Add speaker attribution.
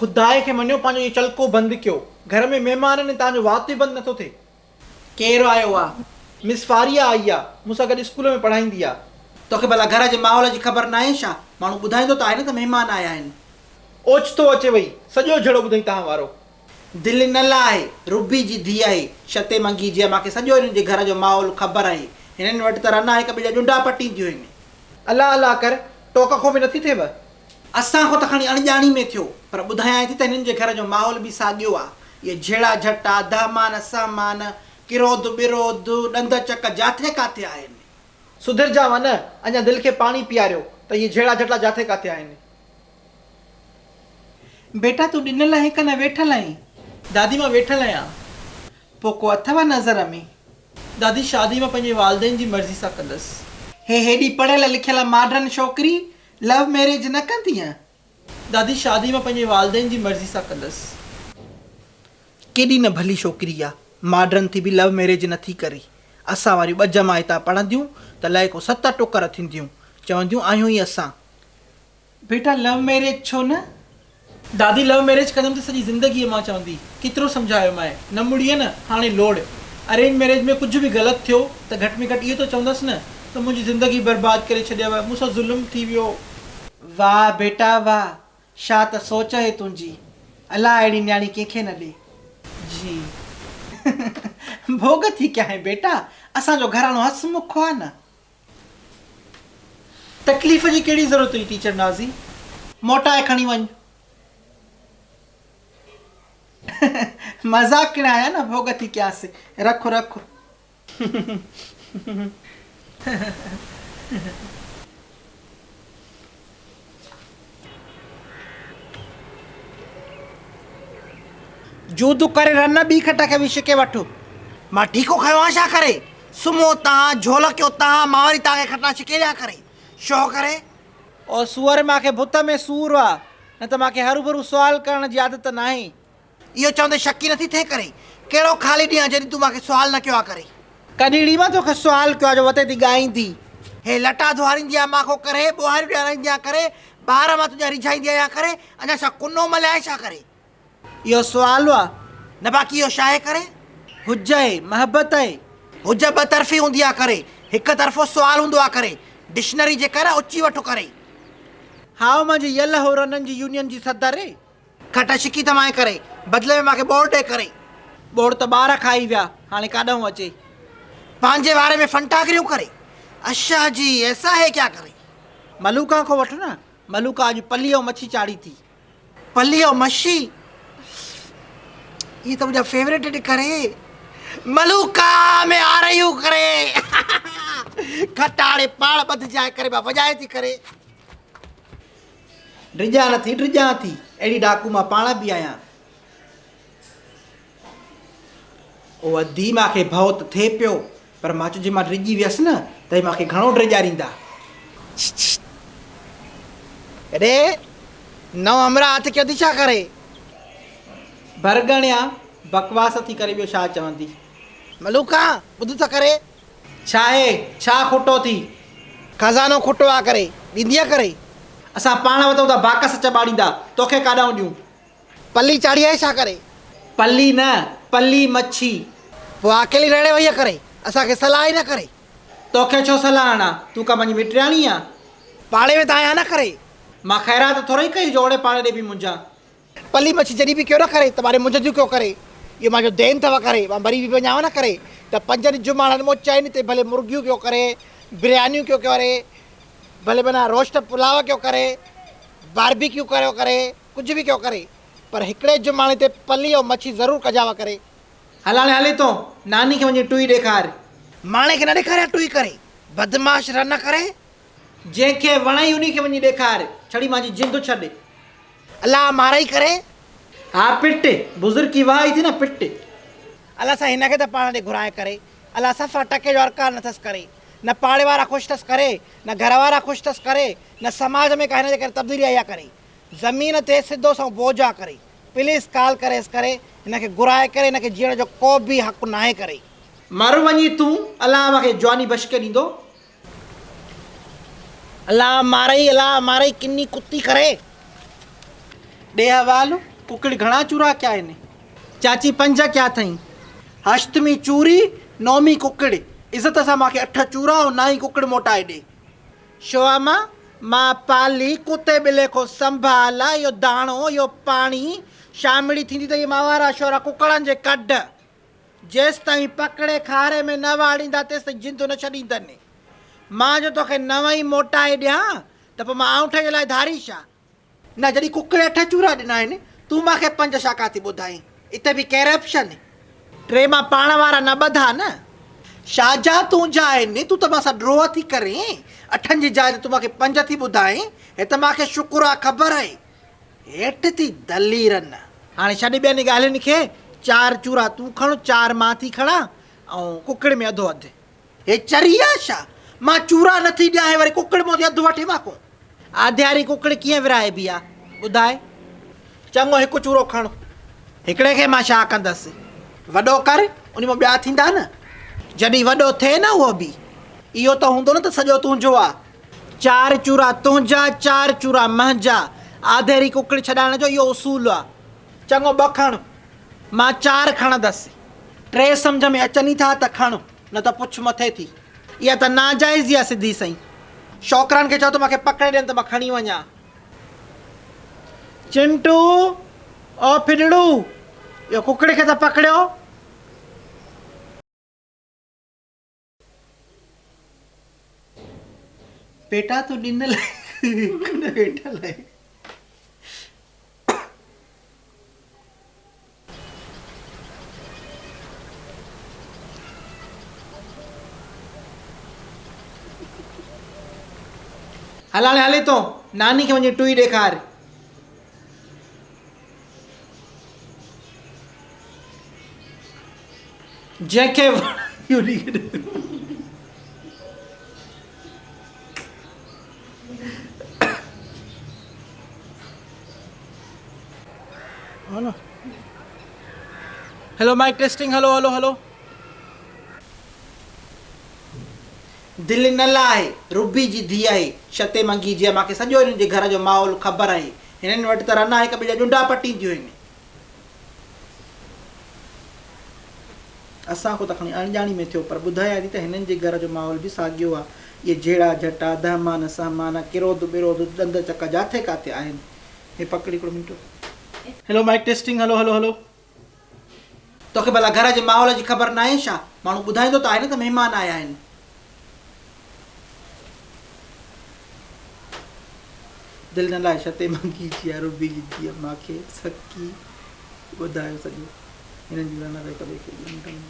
Speaker 1: خدائي کي مڃو پنهنجو اهو چلڪو بند ڪيو. گهر ۾ مهمان آهن ۽ توهان جو وات ئي بند نٿو ٿئي. ڪير آيو آ؟ مس فاريا آئي آ، مون سان گڏ اسڪول ۾ پڙهائيندي آ. توکي ڀلا گهر جي ماحول جي خبر ناهي ڇا؟ ماڻهو ٻڌائيندو ته آهي نه ته مهمان آيا آهن. اوچتو اچي وئي، سڄو جهيڙو ٻڌئي توهان وارو. دل نه لاهه، ربي جي ڌيء آهي، شتي منگي جي آ، مان کي سڄو هنن جي گهر جو ماحول خبر آهي. هنن وٽ ته رنا هڪ ٻئي جا ڄنڊا پٽينديون آهن. الله الله ڪر، ٽوڪ کان به نٿي ٿئيو؟ اسان کان ته کڻي اڻڄاڻي ۾ ٿيو، پر ٻڌايانء ٿي ته هنن جي گهر جو ماحول به ساڳيو آ. اهي جهيڙا جهٽا، دهمان سهمان، ڪروڌ ٻروڌ، ڏند چڪ جاٿي ڪاٿي آهن. سڌرجان نه، اڃا دل کي پاڻي پياريو ته اهي جهيڙا جهٽا جاٿي ڪاٿي آهن. بيٽا تون ڏنل آهين ڪنه ويٺل آهين؟ دادي مان ويٺل آهيان. پوء ڪو اٿئو نظر ۾؟ دادي شادي مان پنهنجي والدين جي مرضي سان ڪندس. هي هيڏي پڙهيل لکيل ماڊرن ڇوڪري لو ميريج نه ڪندينء؟ دادي شادي مان پنهنجي والدين جي مرضي سان ڪندس. ڪيڏي نه ڀلي ڇوڪري آ، ماڊرن ٿي به لو ميريج نه ٿي ڪري. اسان واريون ٻه جماعتا پڙهنديون ته لئه ڪو ست ٽڪر ٿينديون. چونديون آهيون ئي اسان. بيٽا لو ميريج ڇو نه؟ دادي لو ميريج ڪندم ته سڄي زندگيء مان چوندي ڪيترو سمجهايومانء نه مڙيئي نه هاڻي لوڙ. ارينج ميريج ۾ ڪجهه به غلط ٿيو ته گهٽ ۾ گهٽ اهو ته چوندس نه ته منهنجي زندگي برباد ڪري ڇڏيو مون سان ظلم ٿي ويو. واهه بيٽا واهه شا ته سوچ اهي تنهنجي. الله اهڙي نياڻي ڪنهن کي نه ڏي. جي ڀوڳ ٿي ڪيانء بيٽا اسان جو گهراڻو هس مک آ نه. تڪليف جي ڪهڙي ضرورت هئي ٽيچر نازي. موٽائي کڻي وڃ. مذاق ڪرڻ آيا نه ڀوڳ ٿي ڪيانس. رک رک. جود ڪري رن ٻي کٽ کي به ڇڪي وٺ. مان ٺيڪو کنيو آهيان ڇا ڪري؟ سمهو تان، جهولڪيو تان، مان وري تان کي کٽان ڇڪي ڏيان ڪري؟ شو ڪري؟ او سوئر مان کي ڀت ۾ سور آ، نه ته مان کي هروڀرو سوال ڪرڻ جي عادت ناهي. اهو چوندي شڪي نٿي ٿئين ڪري؟ ڪهڙو خالي ڏينهن آ جڏهن تون مان کي سوال نه ڪيو آ ڪري؟ ڪڏهن ڙي مان توکي سوال ڪيو آ جو وتي ٿي ڳائيندي. هي لٽا ڌوئاريندي آ مان کان ڪري، ٻوهاريون ڏيارائيندي آ ڪري، ٻار مان تنهنجا ريجهائيندي آهيان ڪري، اڃا ڇا ڪنو مليائين ڇا ڪري؟ اهو سوال آ نه باقي اهو ڇاهي ڪري؟ حج آهي، محبت آهي. حج ٻه طرفي هوندي آ ڪري، هڪ طرفو سوال هوندو آ ڪري، ڊشنري جيڪر اچي وٺ ڪري. هائو مانجي يل هو رنن جي يونين جي صدر. کٽ ڇڪي ته مانء ڪري، بدلي ۾ مانکي ٻوڙ ڏي ڪري. ٻوڙ ته ٻار کائي ويا، هاڻي ڪاڏانهون اچي. پنهنجي واري ۾ فنٽاگريون ڪري. اشا جي ايسا هي ڪيا ڪري. ملوڪان کان وٺ نه، ملوڪا اڄ پلي ۽ مڇي چاڙهي ٿي. پلي ۽ مڇي اهي ته منهنجا فيوريٽ آهن ڪري. ملوڪا مين آ رهي هون ڪري. کٽ هاڻي پاڻ ٻڌجانء ڪري مان وڄائي ٿي ڪري. ڊڄان نه ٿي ڊڄان ٿي اهڙي ڊاڪو مان پاڻ به آهيان. او ادي مان کي ڀؤ ته ٿئي پيو پر مان چيو جي مان ڊڄي ويس نه ته هي مان کي گهڻو ڊيڄاريندا. اڙي نئون همراهه هٿ ڪيو ٿي ڇا ڪري؟ ڀرڳڻيا بڪواس ٿي ڪري ٻيو ڇا چوندي. ملوڪا ٻڌ ته ڪري. ڇاهي؟ ڇا کٽو ٿي؟ خزانو کٽو آ ڪري، ڏيندينء ڪري؟ اسان پاڻ وتون ٿا باڪس چٻاڙيندا، توکي ڪاڏانهون ڏيون؟ پلي چاڙهي آهي ڇا ڪري؟ پلي نه، پلي مڇي. پوء اڪيلي رهڙي وئي ڪري، اسان کي صلاح ئي نه ڪري. توکي ڇو صلاح هڻان، تون ڪا منهنجي مٽرياڻي آن؟ پاڙي ۾ ته آهيان نه ڪري. مان خيرات ٿورئي ڪئي جو اوڙي پاڙي ڏي به منجهان. پلي مڇي جڏهن به ڪيو نه ڪري ته ماري منجهنديون ڪيو ڪري. اهو مانجو دين اٿو ڪري، مان مري به وڃانو نه ڪري ته پنجن جماڻن مون چئن تي ڀلي مرغيون ڪيو ڪري، بريانيون ڪيو ڪري، ڀلي معنيٰ روسٽ پلاء ڪيو ڪري، باربيڪيو ڪيو ڪري، ڪجهه به ڪيو ڪري، پر هڪڙي جماڻي تي پلي ۽ مڇي ضرور ڪجاوء ڪري. هل هاڻي هلي تون، ناني کي وڃي ٽوئي ڏيکار. ماڻي کي نه ڏيکاريان ٽوئي ڪري، بدمعاش رن ڪري. جنهن کي وڻئي انهي کي وڃي ڏيکار، ڇڙي مانجي جند ڇڏ. الله مارئي ڪري. ها پٽ، بزرگي واهه ئي ٿي نه پٽ. الله سائين هن کي ته پاڻ ڏي گهرائي ڪري. الله صفا ٽڪي جو ارڪان نه ٿس ڪري. نه پاڙي وارا خوش ٿس ڪري، نه گهر وارا خوش ٿس ڪري، نه سماج ۾ ڪا هن جي ڪري تبديلي آئي آ ڪري. زمين تي سڌو سنئون بوجهه آ ڪري. پليز ڪال ڪريس ڪري، هن کي گهرائي ڪري، هن کي جيئڻ جو ڪو به حق ناهي ڪري. مر وڃي تون، الله اوهان کي جواني بشڪي ڏيندو. الله مارئي الله مارئي ڪني ڪتي ڪري. ڏي حوالو. ڪڪڙ گهڻا چورا ڪيا آهن؟ چاچي پنج ڪيا اٿئي. هشتمي چوري، نومي ڪڪڙ. عزت سان مان کي اٺ چورا ۽ نائين ڪڪڙ موٽائي ڏي. شواما، مان پالي، ڪتي ٻلي کان سنڀال، اهو داڻو، اهو پاڻي، شامڙي ٿيندي ته اهي ماوارا شورا ڪڪڙن جي ڪڍ. جيستائين پڪڙي کاري ۾ نه واڙيندا تيستائين جند نه ڇڏيندن. مان جو توکي نوئين موٽائي ڏيان ته پوء مان آئونٺي جي لاء ڌاري ڇا؟ نه جڏهن ڪڪڙي اٺ چورا ڏنا آهن، تون مان کي پنج شاکا ٿي ٻڌائين. اتي به ڪيرپشن. ٽي مان پاڻ وارا نه ٻڌا نه. شاهجهان تنهنجا آهن، تون ته مان سان ڊوهه ٿي ڪرين. اٺن جي جاء تي تون مان کي پنج ٿي ٻڌائين. هت مان کي شڪر آ خبر آهي. هيٺ ٿي دليرن. هاڻي ڇڏ ٻين ڳالهين کي، چار چورا تون کڻ، چار مان ٿي کڻان ۽ ڪڪڙ ۾ اڌو اڌ. هي چري آ ڇا؟ مان چورا نه ٿي ڏيان، هي وري ڪڪڙ مون ٿي اڌ وٺي مان کون. آڌياري ڪڪڙ ڪيئن ورهائبي آ؟ ٻڌاء. چڱو هڪ چورو کڻ. هڪڙي کي مان ڇا ڪندس؟ وڏو ڪر، انهي مان ٻيا ٿيندا نه. جڏهن وڏو ٿئي نه اهو به. اهو ته هوندو نه ته سڄو تنهنجو آ. چار چورا تنهنجا، چار چورا منهنجا. آڌيري ڪڪڙ ڇڏائڻ جو اهو اصول آ. چڱو ٻه کڻ. مان چار کڻندس. ٽي سمجهه ۾ اچن ئي ٿا ته کڻ، نه ته پڇ مٿي ٿي. اها ته ناجائزي آ سڌي سئين. شوڪرن کي چئو ته مان کي پڪڙي ڏين ته مان کڻي وڃان. چنٽو، او ڦڏڙو، اهو ڪڪڙ کي ته پڪڙيو. بيٽا تون ڏنل ڪونه ويٺل آهين. هل هاڻي هلي تون ناني کي وڃي ٽوئي ڏيکار. جنهن کي Hello mic testing hello hello hello. دل نه لاهه ربي جي ڌيء آهي شتي منگي جي مان کي سڄو هنن جي گهر جو ماحول خبر آهي هنن وٽ ته رنا هڪ ٻئي جا ڄنڊا پٽينديون آهن. اسان کان ته کڻي اڻڄاڻي ۾ ٿيو پر ٻڌايان ٿي ته هنن جي گهر جو ماحول به ساڳيو آ. اهي جهيڙا جهٽا، دهمان سهمان، ڪروڌ ٻروڌ، ڏند چڪ جاٿي ڪاٿي آهن. هي پڪڙ هڪڙو minute. Hello mic testing hello hello hello. توکي ڀلا گهر جي ماحول جي خبر ناهي ڇا؟ ماڻهو ٻڌائيندو ته آهي نه ته مهمان آيا آهن. دل نه لاء شتي منگي جي عربي جي ڌيء ماکي سڪي ٻڌايو سڄو. هنن جي رنگ هڪ ٻئي کي ڄنڊن.